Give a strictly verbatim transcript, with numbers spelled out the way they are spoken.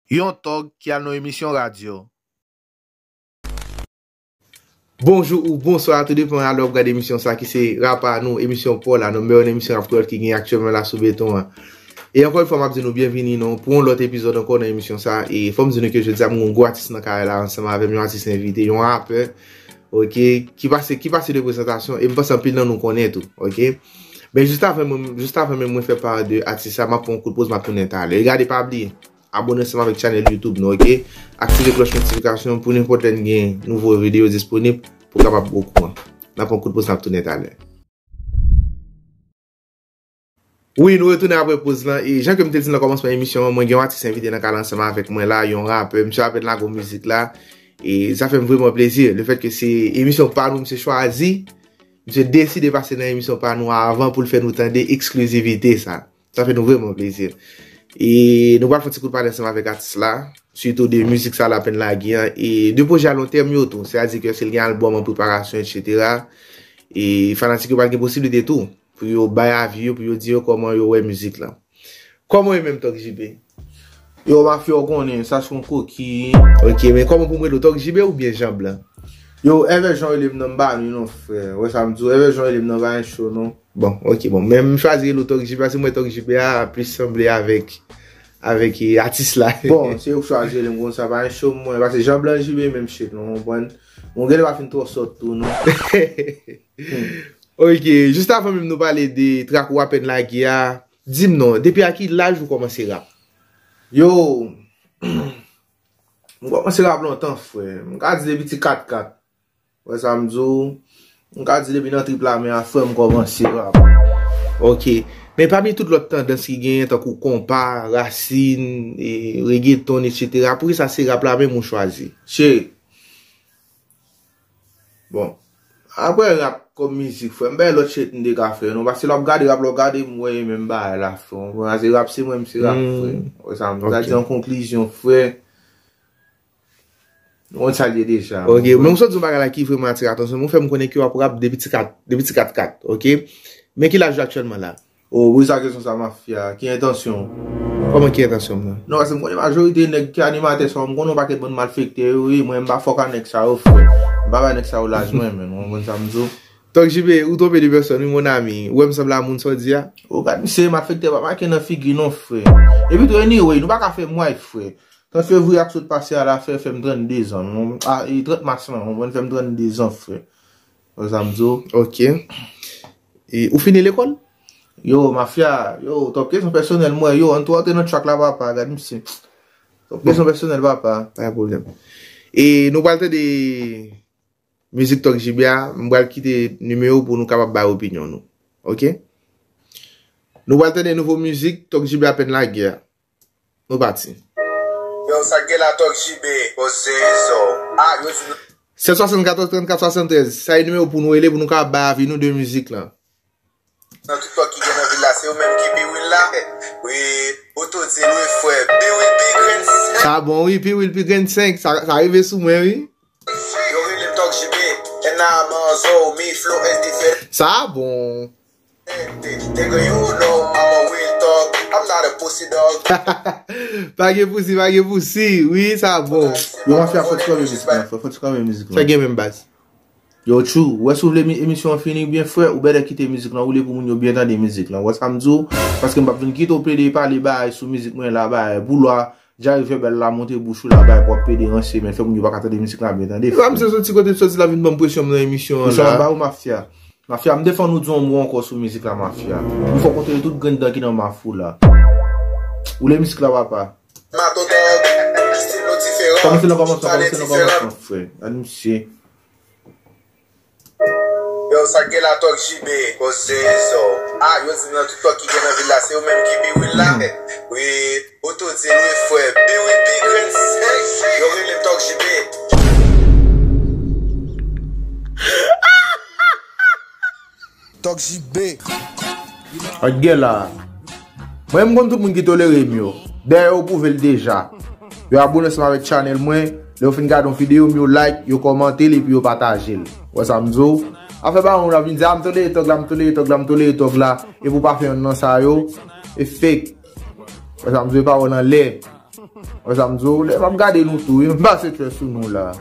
Yon tòg ki al nan emisyon radyo. Bonjou ou bonswa, tou depan a lè w ap gade emisyon sa ki se Rap a nou, emisyon pa w la, number one emisyon rap kreyòl ki gen aktyèlman la sou beton an. E ankò yon fwa, m ap di nou byenvini non pou yon lòt epizòd ankò nan emisyon sa. E fò m di nou ke jodi a, m gen yon gwo atis nan kay la ansanm avè m, yon atis envite, yon rapè, oke, ki pase, ki pase de prezantasyon, e m panse anpil nan nou konnen tou, oke. Men jis avan mwen, jis avan menm mwen fè pa de atis sa, m ap pran yon kout poz, m ap tounen talè. E gade, pa bliye, abòne ansanm avèk chanèl YouTube nou, oke? Aktive klòch notifikasyon pou nenpòt lè n gen nouvo videyo disponib pou w kapab okouran. N ap pran kout poz, n ap tounen talè. Wi, nou retounen apre poz lan. E jan ke m te di nan kòmansman emisyon an, mwen gen yon atis envite nan kay la ansanm avèk mwen la, yon rapè. Misye apèn lage yon mizik la. E sa fè m vrèman plezi. Lefèt ke se emisyon pa nou, misye chwazi, misye deside pase nan emisyon pa nou avan pou l fè nou tande eksklizivite sa. Sa fè nou vrèman plezi. E nou pral fè yon ti kout pale ansanm avèk atis la, sitou de mizik sa l apèn lage an, e de pwojè alontèm yo tou. Sètadi ke si l gen albòm an preparasyon, etsetera. E fanatik yo pral gen posiblite tou pou yo bay avi yo, pou yo di yo kòman yo wè mizik lan. Kòman w ye menm, Tòg J B? Yo, mafya, w konnen, sa se yon koki. Oke, men kòman pou m rele w, Tòg J B oubyen Jan Blan? Yo, èvè jan w rele m nan, m pa ni non, frè. Wè sa m di w, èvè jan w rele m nan pa gen cho non. Bon, oke, bon. Men m chwazi rele w Tòg J B, paske m wè Tòg J B a plis sanble avèk, avèk, eh, atis la. Bon, se yo k chwazi rele m konsa, pa gen cho mwen, paske Jan Blan J B menm shit, non, w konprann? Bon, genlè pa fin twò sòt tou, non. Oke, jis avan menm nou pale de trak ou apèn lage a, di m non, depi a ki laj ou kòmanse rap? Yo, m kòmanse rap lontan, frè. M ka di depi ti kat kat. Wè sa m di w? M ka di depi nan trip lame a, frè, m kòmanse rap. Oke. Men pami tout lòt tandans ki genyen, tankou konpa, rasin, e, reggaeton, etsetera, poukisa se rap la menm ou chwazi? Shit. Bon. Apre rap kòm mizik, frè, m pa gen lòt shit m te ka fè, non. Paske lè w ap gade rap, lè w gade m, w wè e menm bagay la, frè. Paske rap se mwen, m se rap, frè. Wè sa m di w? Sa di an konklizyon, frè. Nou konn sa l ye deja. Oke, men ou sot di yon bagay la ki vrèman atire atansyon m. Ou fè m konnen ke w ap rap depi ti kat, depi ti kat kat, oke? Men ki laj ou aktyèlman la? O, wi, sa kesyon sa, mafya. Ki entansyon? Kòman ki entansyon m nan? Non, paske m konnen majorite nèg ki animatè sa yo, m konnen yon pakèt bann malfektè yo, wi, mwen m pa fòk a nèg sa yo, frè. M pa bay nèg sa yo laj mwen, men, ou konprann sa m di w? Tòg J B, ou twonpe de pèsòn, wi, mon ami. Ou wè m sanble a moun sa w di a? O, gad, misye, malfektè pa make nan figi non, frè. Epi tou, anyway, nou pa ka fè m wife, frè. Trant fevriye a k sot pase a la fè, fè m trannde zan. Non, a, e trant mas lan, ou konprann, fè m trannde zan, frè. Wè sa m di w? Oke. E ou fini lekòl? Yo, mafya, yo, twòp kesyon pèsonèl, mwen, yo, ann tou antre nan track la, papa, gad misye. Twòp kesyon pèsonèl, papa. Pa gen pwoblèm. E nou pral tande mizik Tòg J B a, m pral kite nimewo pou nou kapab bay opinyon nou. Oke? Nou pral tande nouvo mizik Tòg J B apèn lage a. Nou pati. Yo, sa k gen la, Tòg J B, Ozezo. Ah, yo di nou. Sèt swasannkatòz trannkat swasanntrèz. Sa e nimewo pou nou rele, pou nou ka bay avi nou de mizik lan. Nan tout tòg ki gen nan vil la, se ou menm ki Biwil la. Wi, ou tou di l wi, frè. Biwil pi grenn senk. Sa bon, wi, Biwil pi grenn senk. Sa, sa rive sou mwen, wi. Yo rele m Tòg J B, and I'm on Zoe, mi flow is different. Sa bon. Nigga, you know I'm a real thug. I'm not a pussy dog. Pa gen pousi, pa gen pousi. Wi, sa bon. Yo, mafya, fò ti kanpe mizik lan, frè. Fò ti kanpe mizik lan. Sa gen menm baz. Yo, Tchou, wè si w vle mi-, emisyon an fini byen, frè, ou bètè kite mizik lan woule pou moun yo byen tande mizik lan. Wè sa m di w? Paske m p ap vin kite w plede pale bagay sou mizik mwen la, bagay boulwa, dyare vèbal la monte bouch ou la, bagay pou w ap plede ranse, men fè moun yo pa ka tande mizik la byen tande, frè. Misye soti kote l soti la vin ban m presyon m nan emisyon an la. Presyon an ba ou, mafya. Mafya, m defann ou di yon mo ankò sou mizik la, mafya. M fè w konte tout grenn dan ki nan maf ou la. Woule mizik la, papa. Mato dog, stil nou diferan. Kòmanse nan kòmansman, kòmanse nan kòmansman, frè. Gad misye. Yo, sa k gen la, Tòg J B, Ozezo. Ah, yo di nan tout tòg ki gen nan vil la, se ou menm ki Biwil la. Wi, ou tou di l wi, frè. Biwil pi grenn senk. Yo rele m Tòg J B. Tòg J B. Ak gen la. Mwen, m konn tout moun ki tolere m yo. Dayè, yo pwouve l deja. Yo abòne ansanm avèk chanèl mwen. Lè yo fin gade yon videyo m, yo like, yo kòmante l epi yo pataje l. Wè sa m di w? Afè pa yon moun ap vin di, "Ah, m tolere tòg la, m tolere tòg la, m tolere tòg la." Epi w pa fè yonn nan sa yo. E fake. Wè sa m di w? E pawòl anlè. Wè sa m di w, lè m ap gade nou tou, wi, m pase tchè sou nou la.